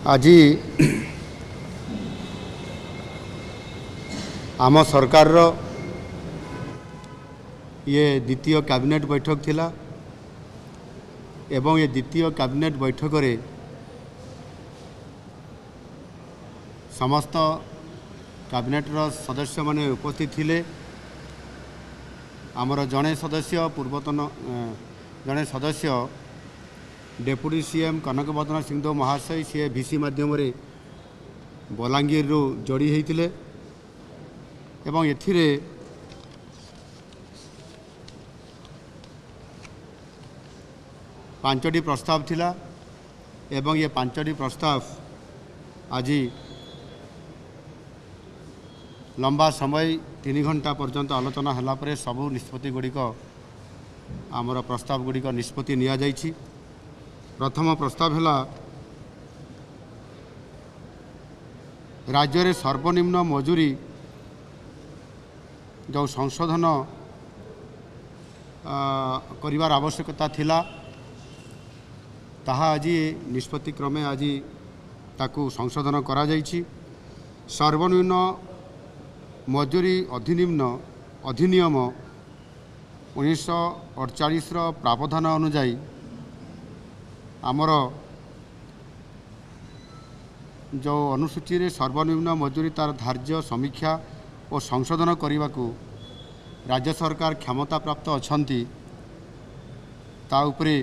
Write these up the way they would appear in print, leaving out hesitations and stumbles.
ଆଜି ଆମ ସରକାରର ଇଏ ଦ୍ୱିତୀୟ କ୍ୟାବିନେଟ୍ ବୈଠକ ଥିଲା ଏବଂ ଏ ଦ୍ୱିତୀୟ କ୍ୟାବିନେଟ୍ ବୈଠକରେ ସମସ୍ତ କ୍ୟାବିନେଟ୍ର ସଦସ୍ୟମାନେ ଉପସ୍ଥିତ ଥିଲେ। ଆମର ଜଣେ ସଦସ୍ୟ ପୂର୍ବତନ ଜଣେ ସଦସ୍ୟ ଡେପୁଟି ସିଏମ୍ କନକବର୍ଦ୍ଧନ ସିଂଦେଓ ମହାଶୟ, ସିଏ ଭିସି ମାଧ୍ୟମରେ ବଲାଙ୍ଗୀରରୁ ଯୋଡ଼ି ହୋଇଥିଲେ ଏବଂ ଏଥିରେ 5ଟି ପ୍ରସ୍ତାବ ଥିଲା ଏବଂ ଏ 5ଟି ପ୍ରସ୍ତାବ ଆଜି ଲମ୍ବା ସମୟ 3 ଘଣ୍ଟା ପର୍ଯ୍ୟନ୍ତ ଆଲୋଚନା ହେଲା ପରେ ସବୁ ନିଷ୍ପତ୍ତି ଗୁଡ଼ିକ ଆମର ପ୍ରସ୍ତାବ ଗୁଡ଼ିକ ନିଷ୍ପତ୍ତି ନିଆଯାଇଛି। ପ୍ରଥମ ପ୍ରସ୍ତାବ ହେଲା ରାଜ୍ୟରେ ସର୍ବନିମ୍ନ ମଜୁରୀ ଯେଉଁ ସଂଶୋଧନ କରିବାର ଆବଶ୍ୟକତା ଥିଲା, ତାହା ଆଜି ନିଷ୍ପତ୍ତି କ୍ରମେ ଆଜି ତାକୁ ସଂଶୋଧନ କରାଯାଇଛି। ସର୍ବନିମ୍ନ ମଜୁରୀ ଅଧିନିୟମ 1948ର ପ୍ରାବଧାନ ଅନୁଯାୟୀ ଆମର ଯେଉଁ ଅନୁସୂଚୀରେ ସର୍ବନିମ୍ନ ମଜୁରୀ ତାର ଧାର୍ଯ୍ୟ ସମୀକ୍ଷା ଓ ସଂଶୋଧନ କରିବାକୁ ରାଜ୍ୟ ସରକାର କ୍ଷମତାପ୍ରାପ୍ତ ଅଛନ୍ତି, ତା ଉପରେ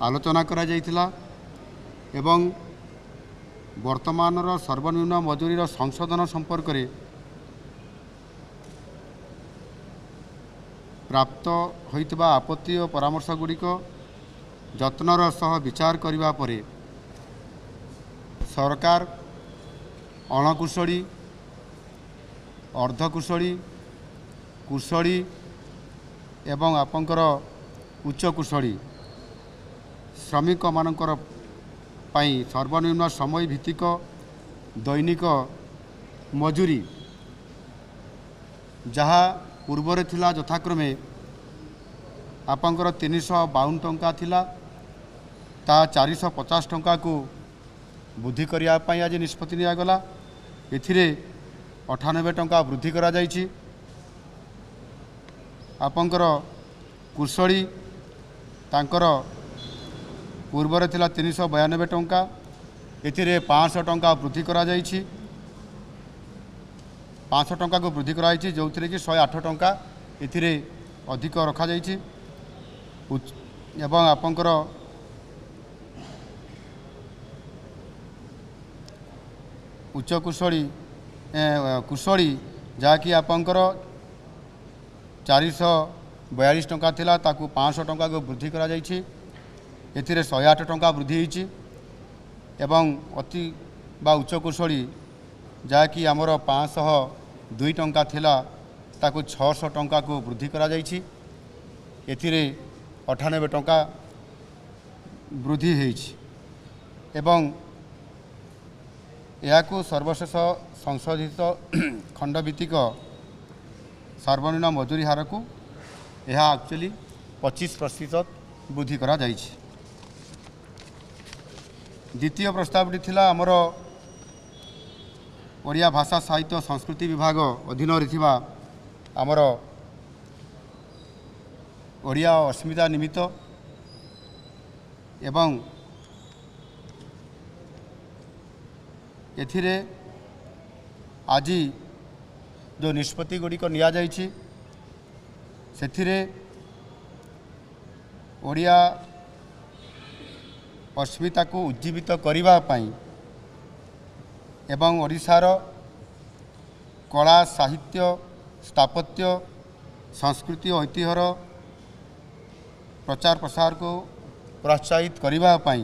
ଆଲୋଚନା କରାଯାଇଥିଲା ଏବଂ ବର୍ତ୍ତମାନର ସର୍ବନିମ୍ନ ମଜୁରୀର ସଂଶୋଧନ ସମ୍ପର୍କରେ ପ୍ରାପ୍ତ ହୋଇଥିବା ଆପତ୍ତି ଓ ପରାମର୍ଶ ଗୁଡ଼ିକ ଯତ୍ନର ସହ ବିଚାର କରିବା ପରେ ସରକାର ଅଣକୁଶଳୀ, ଅର୍ଦ୍ଧକୁଶଳୀ, କୁଶଳୀ ଏବଂ ଆପଣଙ୍କର ଉଚ୍ଚ କୁଶଳୀ ଶ୍ରମିକମାନଙ୍କର ପାଇଁ ସର୍ବନିମ୍ନ ସମୟ ଭିତ୍ତିକ ଦୈନିକ ମଜୁରୀ ଯାହା ପୂର୍ବରେ ଥିଲା ଯଥାକ୍ରମେ ଆପଣଙ୍କର 352 ଟଙ୍କା ଥିଲା, ତାହା 450 ଟଙ୍କାକୁ ବୃଦ୍ଧି କରିବା ପାଇଁ ଆଜି ନିଷ୍ପତ୍ତି ନିଆଗଲା। ଏଥିରେ 98 ଟଙ୍କା ବୃଦ୍ଧି କରାଯାଇଛି। ଆପଣଙ୍କର କୁଶଳୀ ତାଙ୍କର ପୂର୍ବରେ ଥିଲା 392 ଟଙ୍କା, ଏଥିରେ 500 ଟଙ୍କା ବୃଦ୍ଧି କରାଯାଇଛି। 500 ଟଙ୍କାକୁ ବୃଦ୍ଧି କରାଯାଇଛି, ଯେଉଁଥିରେ କି 108 ଟଙ୍କା ଏଥିରେ ଅଧିକ ରଖାଯାଇଛି। ଏବଂ ଆପଣଙ୍କର ଉଚ୍ଚ କୁଶଳୀ କୁଶଳୀ ଯାହାକି ଆପଣଙ୍କର 442 ଟଙ୍କା ଥିଲା, ତାକୁ 500 ଟଙ୍କାକୁ ବୃଦ୍ଧି କରାଯାଇଛି। ଏଥିରେ 108 ଟଙ୍କା ବୃଦ୍ଧି ହୋଇଛି। ଏବଂ ଅତି ବା ଉଚ୍ଚ କୁଶଳୀ ଯାହାକି ଆମର 502 ଟଙ୍କା ଥିଲା, ତାକୁ 600 ଟଙ୍କାକୁ ବୃଦ୍ଧି କରାଯାଇଛି। ଏଥିରେ 98 ଟଙ୍କା ବୃଦ୍ଧି ହୋଇଛି ଏବଂ ଏହାକୁ ସର୍ବଶେଷ ସଂଶୋଧିତ ଖଣ୍ଡଭିତ୍ତିକ ସର୍ବନିମ୍ନ ମଜୁରୀ ହାରକୁ ଏହା ଆକ୍ଚୁଆଲି 25% ବୃଦ୍ଧି କରାଯାଇଛି। ଦ୍ୱିତୀୟ ପ୍ରସ୍ତାବଟି ଥିଲା ଆମର ଓଡ଼ିଆ ଭାଷା ସାହିତ୍ୟ ସଂସ୍କୃତି ବିଭାଗ ଅଧୀନରେ ଥିବା ଆମର ଓଡ଼ିଆ ଅସ୍ମିତା ନିମିତ୍ତ ଏବଂ ଏଥିରେ ଆଜି ଯେଉଁ ନିଷ୍ପତ୍ତି ଗୁଡ଼ିକ ନିଆଯାଇଛି ସେଥିରେ ଓଡ଼ିଆ ଅସ୍ମିତାକୁ ଉଜ୍ଜୀବିତ କରିବା ପାଇଁ ଏବଂ ଓଡ଼ିଶାର କଳା, ସାହିତ୍ୟ, ସ୍ଥାପତ୍ୟ, ସଂସ୍କୃତି, ଐତିହ୍ୟର ପ୍ରଚାର ପ୍ରସାରକୁ ପ୍ରୋତ୍ସାହିତ କରିବା ପାଇଁ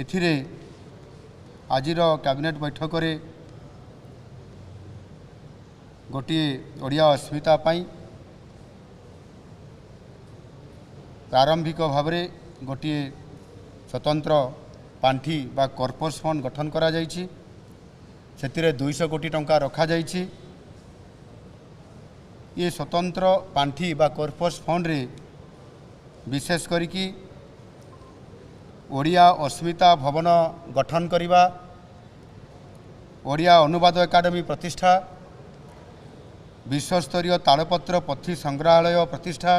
ଏଥିରେ ଆଜିର କ୍ୟାବିନେଟ୍ ବୈଠକରେ ଗୋଟିଏ ଓଡ଼ିଆ ଅସ୍ମିତା ପାଇଁ ପ୍ରାରମ୍ଭିକ ଭାବରେ ଗୋଟିଏ ସ୍ୱତନ୍ତ୍ର ପାଣ୍ଠି ବା କର୍ପସ୍ ଫଣ୍ଡ ଗଠନ କରାଯାଇଛି। ସେଥିରେ 200 କୋଟି ଟଙ୍କା ରଖାଯାଇଛି। ଏ ସ୍ୱତନ୍ତ୍ର ପାଣ୍ଠି ବା କର୍ପସ୍ ଫଣ୍ଡରେ ବିଶେଷ କରିକି ଓଡ଼ିଆ ଅସ୍ମିତା ଭବନ ଗଠନ କରିବା, ଓଡ଼ିଆ ଅନୁବାଦ ଏକାଡେମୀ ପ୍ରତିଷ୍ଠା, ବିଶ୍ୱସ୍ତରୀୟ ତାଳପତ୍ର ପୋଥି ସଂଗ୍ରହାଳୟ ପ୍ରତିଷ୍ଠା,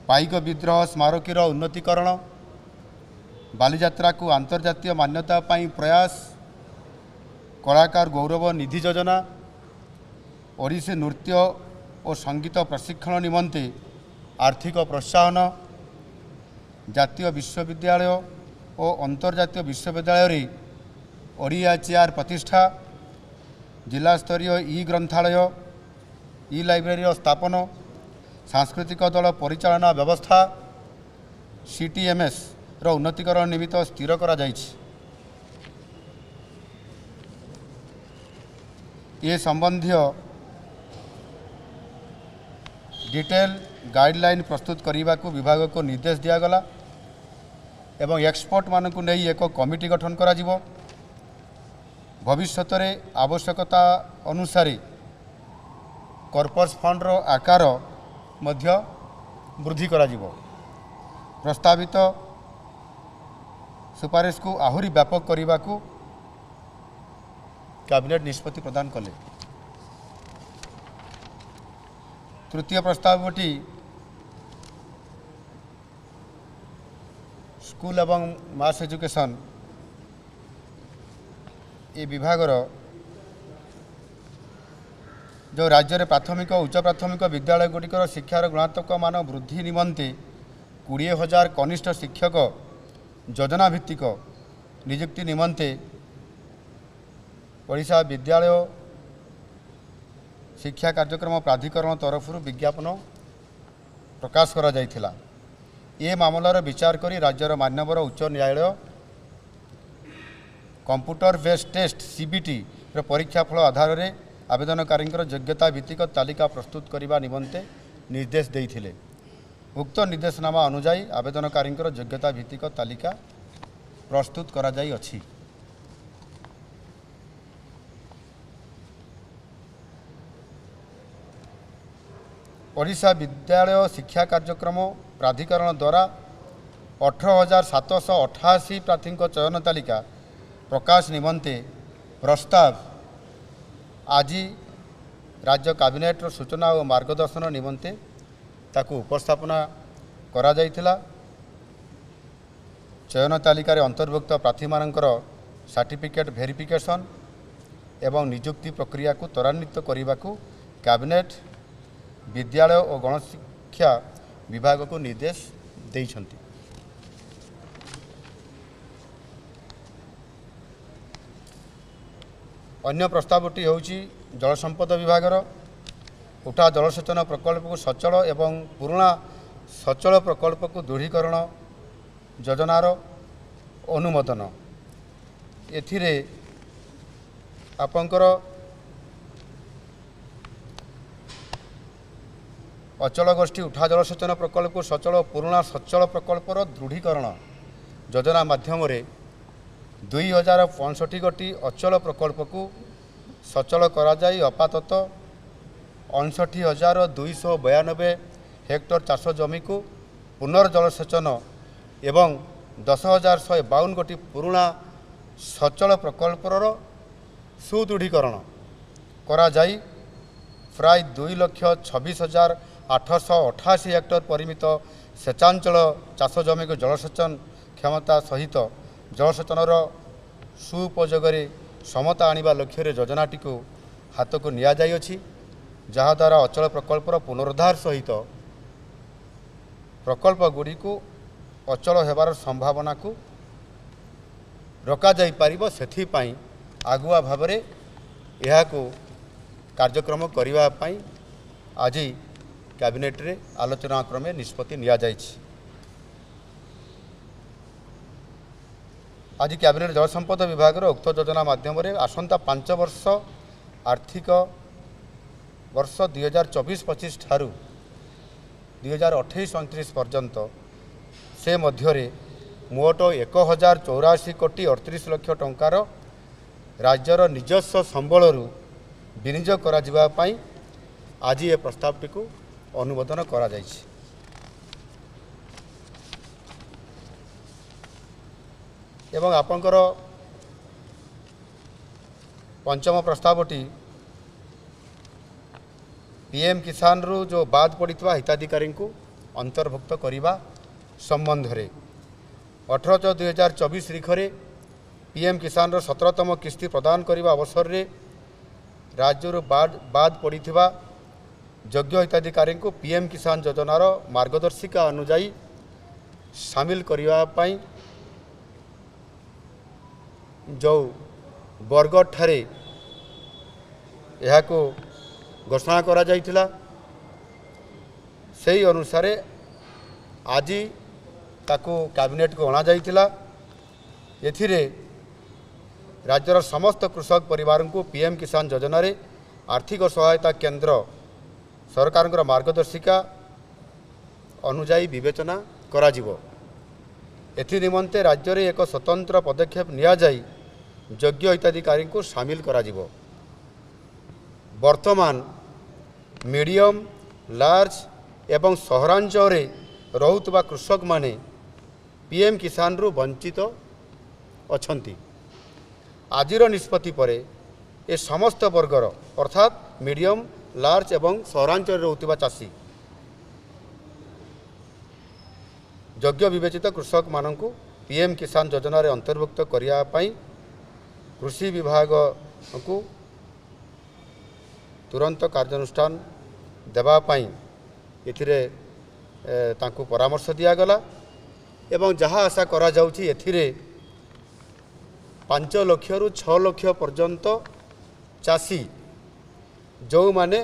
ପାଇକ ବିଦ୍ରୋହ ସ୍ମାରକୀର ଉନ୍ନତିକରଣ, ବାଲିଯାତ୍ରାକୁ ଆନ୍ତର୍ଜାତୀୟ ମାନ୍ୟତା ପାଇଁ ପ୍ରୟାସ, କଳାକାର ଗୌରବ ନିଧି ଯୋଜନା, ଓଡ଼ିଶୀ ନୃତ୍ୟ ଓ ସଙ୍ଗୀତ ପ୍ରଶିକ୍ଷଣ ନିମନ୍ତେ ଆର୍ଥିକ ପ୍ରୋତ୍ସାହନ, ଜାତୀୟ ବିଶ୍ୱବିଦ୍ୟାଳୟ ଓ ଅନ୍ତର୍ଜାତୀୟ ବିଶ୍ୱବିଦ୍ୟାଳୟରେ ଓଡ଼ିଆ ଚେୟାର ପ୍ରତିଷ୍ଠା, ଜିଲ୍ଲାସ୍ତରୀୟ ଇ ଗ୍ରନ୍ଥାଳୟ, ଇ ଲାଇବ୍ରେରୀର ସ୍ଥାପନ, ସାଂସ୍କୃତିକ ଦଳ ପରିଚାଳନା ବ୍ୟବସ୍ଥା, ସିଟିଏମ୍ଏସ୍ର ଉନ୍ନତିକରଣ ନିମିତ୍ତ ସ୍ଥିର କରାଯାଇଛି। ଏ ସମ୍ବନ୍ଧୀୟ ଡିଟେଲ ଗାଇଡ଼ଲାଇନ୍ ପ୍ରସ୍ତୁତ କରିବାକୁ ବିଭାଗକୁ ନିର୍ଦ୍ଦେଶ ଦିଆଗଲା ଏବଂ ଏକ୍ସପର୍ଟମାନଙ୍କୁ ନେଇ ଏକ କମିଟି ଗଠନ କରାଯିବ। ଭବିଷ୍ୟତରେ ଆବଶ୍ୟକତା ଅନୁସାରେ କର୍ପସ୍ ଫଣ୍ଡର ଆକାର ମଧ୍ୟ ବୃଦ୍ଧି କରାଯିବ। ପ୍ରସ୍ତାବିତ ସୁପାରିଶକୁ ଆହୁରି ବ୍ୟାପକ କରିବାକୁ କ୍ୟାବିନେଟ୍ ନିଷ୍ପତ୍ତି ପ୍ରଦାନ କଲେ। ତୃତୀୟ ପ୍ରସ୍ତାବଟି ସ୍କୁଲ ଏବଂ ମାସ୍ ଏଜୁକେସନ୍ ଏ ବିଭାଗର ଯେଉଁ ରାଜ୍ୟରେ ପ୍ରାଥମିକ ଉଚ୍ଚ ପ୍ରାଥମିକ ବିଦ୍ୟାଳୟ ଗୁଡ଼ିକର ଶିକ୍ଷାର ଗୁଣାତ୍ମକ ମାନ ବୃଦ୍ଧି ନିମନ୍ତେ 20,000 କନିଷ୍ଠ ଶିକ୍ଷକ ଯୋଜନା ଭିତ୍ତିକ ନିଯୁକ୍ତି ନିମନ୍ତେ ଓଡ଼ିଶା ବିଦ୍ୟାଳୟ ଶିକ୍ଷା କାର୍ଯ୍ୟକ୍ରମ ପ୍ରାଧିକରଣ ତରଫରୁ ବିଜ୍ଞାପନ ପ୍ରକାଶ କରାଯାଇଥିଲା। ଏ ମାମଲାର ବିଚାର କରି ରାଜ୍ୟର ମାନ୍ୟବର ଉଚ୍ଚ ନ୍ୟାୟାଳୟ କମ୍ପ୍ୟୁଟର ବେସ୍ଡ ଟେଷ୍ଟ ସିବିଟିର ପରୀକ୍ଷା ଫଳ ଆଧାରରେ ଆବେଦନକାରୀଙ୍କର ଯୋଗ୍ୟତା ଭିତ୍ତିକ ତାଲିକା ପ୍ରସ୍ତୁତ କରିବା ନିମନ୍ତେ ନିର୍ଦ୍ଦେଶ ଦେଇଥିଲେ। ଉକ୍ତ ନିର୍ଦ୍ଦେଶନାମା ଅନୁଯାୟୀ ଆବେଦନକାରୀଙ୍କର ଯୋଗ୍ୟତା ଭିତ୍ତିକ ତାଲିକା ପ୍ରସ୍ତୁତ କରାଯାଇଅଛି। ଓଡ଼ିଶା ବିଦ୍ୟାଳୟ ଶିକ୍ଷା କାର୍ଯ୍ୟକ୍ରମ ପ୍ରାଧିକରଣ ଦ୍ୱାରା 18,788 ପ୍ରାର୍ଥୀଙ୍କ ଚୟନ ତାଲିକା ପ୍ରକାଶ ନିମନ୍ତେ ପ୍ରସ୍ତାବ ଆଜି ରାଜ୍ୟ କ୍ୟାବିନେଟ୍ର ସୂଚନା ଓ ମାର୍ଗଦର୍ଶନ ନିମନ୍ତେ ତାକୁ ଉପସ୍ଥାପନା କରାଯାଇଥିଲା। ଚୟନ ତାଲିକାରେ ଅନ୍ତର୍ଭୁକ୍ତ ପ୍ରାର୍ଥୀମାନଙ୍କର ସାର୍ଟିଫିକେଟ୍ ଭେରିଫିକେସନ୍ ଏବଂ ନିଯୁକ୍ତି ପ୍ରକ୍ରିୟାକୁ ତ୍ୱରାନ୍ୱିତ କରିବାକୁ କ୍ୟାବିନେଟ୍ ବିଦ୍ୟାଳୟ ଓ ଗଣଶିକ୍ଷା ବିଭାଗକୁ ନିର୍ଦ୍ଦେଶ ଦେଇଛନ୍ତି। ଅନ୍ୟ ପ୍ରସ୍ତାବଟି ହେଉଛି ଜଳସମ୍ପଦ ବିଭାଗର ଉଠା ଜଳସେଚନ ପ୍ରକଳ୍ପକୁ ସଚଳ ଏବଂ ପୁରୁଣା ସଚଳ ପ୍ରକଳ୍ପକୁ ଦୃଢ଼ୀକରଣ ଯୋଜନାର ଅନୁମୋଦନ। ଏଥିରେ ଆପଣଙ୍କର ଅଚଳ ଗୋଷ୍ଠୀ ଉଠା ଜଳସେଚନ ପ୍ରକଳ୍ପକୁ ସଚଳ ପୁରୁଣା ସଚଳ ପ୍ରକଳ୍ପର ଦୃଢ଼ୀକରଣ ଯୋଜନା ମାଧ୍ୟମରେ 2065 ଗୋଟି ଅଚଳ ପ୍ରକଳ୍ପକୁ ସଚଳ କରାଯାଇ ଆପାତତଃ 59,292 ହେକ୍ଟର ଚାଷ ଜମିକୁ ପୁନର୍ଜଳସେଚନ ଏବଂ 10,152 ଗୋଟି ପୁରୁଣା ସଚଳ ପ୍ରକଳ୍ପର ସୁଦୃଢ଼ୀକରଣ କରାଯାଇ ପ୍ରାୟ 2,26,888 ହେକ୍ଟର ପରିମିତ ସେଚାଞ୍ଚଳ ଚାଷ ଜମିକୁ ଜଳସେଚନ କ୍ଷମତା ସହିତ ଜଳସେଚନର ସୁଉପଯୋଗରେ ସମତା ଆଣିବା ଲକ୍ଷ୍ୟରେ ଯୋଜନାଟିକୁ ହାତକୁ ନିଆଯାଇଅଛି, ଯାହାଦ୍ୱାରା ଅଚଳ ପ୍ରକଳ୍ପର ପୁନରୁଦ୍ଧାର ସହିତ ପ୍ରକଳ୍ପ ଗୁଡ଼ିକୁ ଅଚଳ ହେବାର ସମ୍ଭାବନାକୁ ରୋକାଯାଇପାରିବ। ସେଥିପାଇଁ ଆଗୁଆ ଭାବରେ ଏହାକୁ କାର୍ଯ୍ୟକ୍ରମ କରିବା ପାଇଁ ଆଜି କ୍ୟାବିନେଟ୍ରେ ଆଲୋଚନା କ୍ରମେ ନିଷ୍ପତ୍ତି ନିଆଯାଇଛି। ଆଜି କ୍ୟାବିନେଟ୍ ଜଳସମ୍ପଦ ବିଭାଗର ଉକ୍ତ ଯୋଜନା ମାଧ୍ୟମରେ ଆସନ୍ତା 5 ବର୍ଷ ଆର୍ଥିକ ବର୍ଷ 2024-25 ଠାରୁ 2028-29 ପର୍ଯ୍ୟନ୍ତ ସେ ମଧ୍ୟରେ ମୋଟ 1084 କୋଟି 38 ଲକ୍ଷ ଟଙ୍କାର ରାଜ୍ୟର ନିଜସ୍ୱ ସମ୍ବଳରୁ ବିନିଯୋଗ କରାଯିବା ପାଇଁ ଆଜି ଏ ପ୍ରସ୍ତାବଟିକୁ ଅନୁମୋଦନ କରାଯାଇଛି। ଏବଂ ଆପଣଙ୍କର ପଞ୍ଚମ ପ୍ରସ୍ତାବଟି ପିଏମ୍ କିଷାନରୁ ଯେଉଁ ବାଦ ପଡ଼ିଥିବା ହିତାଧିକାରୀଙ୍କୁ ଅନ୍ତର୍ଭୁକ୍ତ କରିବା ସମ୍ବନ୍ଧରେ 18/6/2024 ତାରିଖରେ ପିଏମ୍ କିଷାନର 17ତମ କିସ୍ତି ପ୍ରଦାନ କରିବା ଅବସରରେ ରାଜ୍ୟରୁ ବାଦ ପଡ଼ିଥିବା ଯୋଗ୍ୟ ହିତାଧିକାରୀଙ୍କୁ ପିଏମ୍ କିଷାନ ଯୋଜନାର ମାର୍ଗଦର୍ଶିକା ଅନୁଯାୟୀ ସାମିଲ କରିବା ପାଇଁ ଯେଉଁ ବରଗଡ଼ଠାରେ ଏହାକୁ ଘୋଷଣା କରାଯାଇଥିଲା, ସେହି ଅନୁସାରେ ଆଜି ତାକୁ କ୍ୟାବିନେଟକୁ ଅଣାଯାଇଥିଲା। ଏଥିରେ ରାଜ୍ୟର ସମସ୍ତ କୃଷକ ପରିବାରଙ୍କୁ ପିଏମ୍ କିଷାନ ଯୋଜନାରେ ଆର୍ଥିକ ସହାୟତା କେନ୍ଦ୍ର ସରକାରଙ୍କର ମାର୍ଗଦର୍ଶିକା ଅନୁଯାୟୀ ବିବେଚନା କରାଯିବ। ଏଥି ନିମନ୍ତେ ରାଜ୍ୟରେ ଏକ ସ୍ୱତନ୍ତ୍ର ପଦକ୍ଷେପ ନିଆଯାଇ ଯୋଗ୍ୟ ହିତାଧିକାରୀଙ୍କୁ ସାମିଲ କରାଯିବ। ବର୍ତ୍ତମାନ ମିଡ଼ିୟମ୍, ଲାର୍ଜ ଏବଂ ସହରାଞ୍ଚଳରେ ରହୁଥିବା କୃଷକମାନେ ପିଏମ୍ କିଷାନରୁ ବଞ୍ଚିତ ଅଛନ୍ତି। ଆଜିର ନିଷ୍ପତ୍ତି ପରେ ଏ ସମସ୍ତ ବର୍ଗର ଅର୍ଥାତ୍ ମିଡ଼ିୟମ୍, ଲାର୍ଜ ଏବଂ ସହରାଞ୍ଚଳରେ ରହୁଥିବା ଚାଷୀ ଯୋଗ୍ୟ ବିବେଚିତ କୃଷକମାନଙ୍କୁ ପିଏମ୍ କିଷାନ ଯୋଜନାରେ ଅନ୍ତର୍ଭୁକ୍ତ କରିବା ପାଇଁ କୃଷି ବିଭାଗକୁ ତୁରନ୍ତ କାର୍ଯ୍ୟାନୁଷ୍ଠାନ ଦେବା ପାଇଁ ଏଥିରେ ତାଙ୍କୁ ପରାମର୍ଶ ଦିଆଗଲା। ଏବଂ ଯାହା ଆଶା କରାଯାଉଛି ଏଥିରେ 5 ଲକ୍ଷରୁ 6 ଲକ୍ଷ ପର୍ଯ୍ୟନ୍ତ ଚାଷୀ ଯେଉଁମାନେ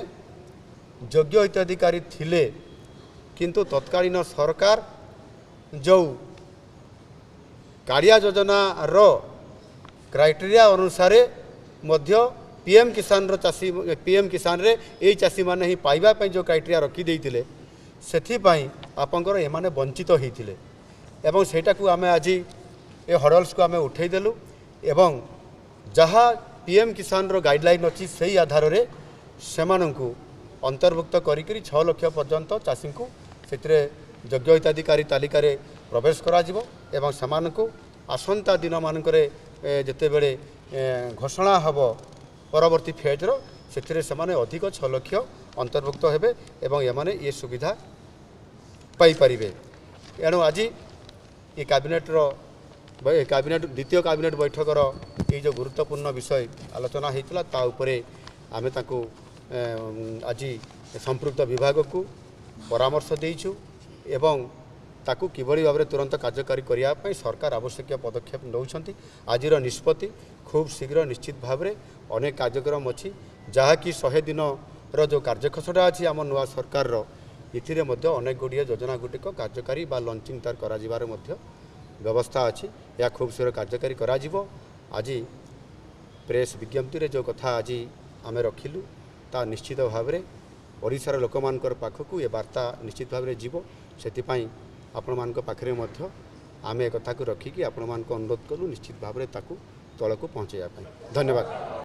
ଯୋଗ୍ୟ ହିତାଧିକାରୀ ଥିଲେ, କିନ୍ତୁ ତତ୍କାଳୀନ ସରକାର ଯେଉଁ କାଳିଆ ଯୋଜନାର କ୍ରାଇଟେରିଆ ଅନୁସାରେ ମଧ୍ୟ ପିଏମ୍ କିଷାନର ଚାଷୀ ପିଏମ୍ କିଷାନରେ ଏଇ ଚାଷୀମାନେ ହିଁ ପାଇବା ପାଇଁ ଯେଉଁ କ୍ରାଇଟେରିଆ ରଖିଦେଇଥିଲେ, ସେଥିପାଇଁ ଆପଣଙ୍କର ଏମାନେ ବଞ୍ଚିତ ହୋଇଥିଲେ ଏବଂ ସେଇଟାକୁ ଆମେ ଆଜି ଏ ହଡଲ୍ସକୁ ଆମେ ଉଠେଇଦେଲୁ ଏବଂ ଯାହା ପିଏମ୍ କିଷାନର ଗାଇଡ଼ଲାଇନ୍ ଅଛି ସେଇ ଆଧାରରେ ସେମାନଙ୍କୁ ଅନ୍ତର୍ଭୁକ୍ତ କରିକିରି 6 ଲକ୍ଷ ପର୍ଯ୍ୟନ୍ତ ଚାଷୀଙ୍କୁ ସେଥିରେ ଯୋଗ୍ୟ ହିତାଧିକାରୀ ତାଲିକାରେ ପ୍ରବେଶ କରାଯିବ ଏବଂ ସେମାନଙ୍କୁ ଆସନ୍ତା ଦିନମାନଙ୍କରେ ଯେତେବେଳେ ଘୋଷଣା ହେବ ପରବର୍ତ୍ତୀ ଫେଜ୍ର, ସେଥିରେ ସେମାନେ ଅଧିକ 6 ଲକ୍ଷ ଅନ୍ତର୍ଭୁକ୍ତ ହେବେ ଏବଂ ଏମାନେ ଏ ସୁବିଧା ପାଇପାରିବେ। ଏଣୁ ଆଜି ଏ କ୍ୟାବିନେଟ୍ର କ୍ୟାବିନେଟ୍ ଦ୍ୱିତୀୟ କ୍ୟାବିନେଟ୍ ବୈଠକର ଏଇ ଯେଉଁ ଗୁରୁତ୍ୱପୂର୍ଣ୍ଣ ବିଷୟ ଆଲୋଚନା ହୋଇଥିଲା ତା ଉପରେ ଆମେ ତାଙ୍କୁ ଆଜି ସମ୍ପୃକ୍ତ ବିଭାଗକୁ ପରାମର୍ଶ ଦେଇଛୁ ଏବଂ ତାକୁ କିଭଳି ଭାବରେ ତୁରନ୍ତ କାର୍ଯ୍ୟକାରୀ କରିବା ପାଇଁ ସରକାର ଆବଶ୍ୟକୀୟ ପଦକ୍ଷେପ ନେଉଛନ୍ତି। ଆଜିର ନିଷ୍ପତ୍ତି ଖୁବ୍ ଶୀଘ୍ର ନିଶ୍ଚିତ ଭାବରେ ଅନେକ କାର୍ଯ୍ୟକ୍ରମ ଅଛି, ଯାହାକି 100 ଦିନର ଯେଉଁ କାର୍ଯ୍ୟଖସଡ଼ା ଅଛି ଆମ ନୂଆ ସରକାରର, ଏଥିରେ ମଧ୍ୟ ଅନେକ ଗୁଡ଼ିଏ ଯୋଜନା ଗୁଡ଼ିକ କାର୍ଯ୍ୟକାରୀ ବା ଲଞ୍ଚିଂ ତାର କରାଯିବାର ମଧ୍ୟ ବ୍ୟବସ୍ଥା ଅଛି। ଏହା ଖୁବ୍ ଶୀଘ୍ର କାର୍ଯ୍ୟକାରୀ କରାଯିବ। ଆଜି ପ୍ରେସ୍ ବିଜ୍ଞପ୍ତିରେ ଯେଉଁ କଥା ଆଜି ଆମେ ରଖିଲୁ ତା ନିଶ୍ଚିତ ଭାବରେ ଓଡ଼ିଶାର ଲୋକମାନଙ୍କର ପାଖକୁ ଏ ବାର୍ତ୍ତା ନିଶ୍ଚିତ ଭାବରେ ଯିବ। ସେଥିପାଇଁ ଆପଣମାନଙ୍କ ପାଖରେ ମଧ୍ୟ ଆମେ ଏ କଥାକୁ ରଖିକି ଆପଣମାନଙ୍କୁ ଅନୁରୋଧ କଲୁ ନିଶ୍ଚିତ ଭାବରେ ତାକୁ ତଳକୁ ପହଞ୍ଚାଇବା ପାଇଁ। ଧନ୍ୟବାଦ।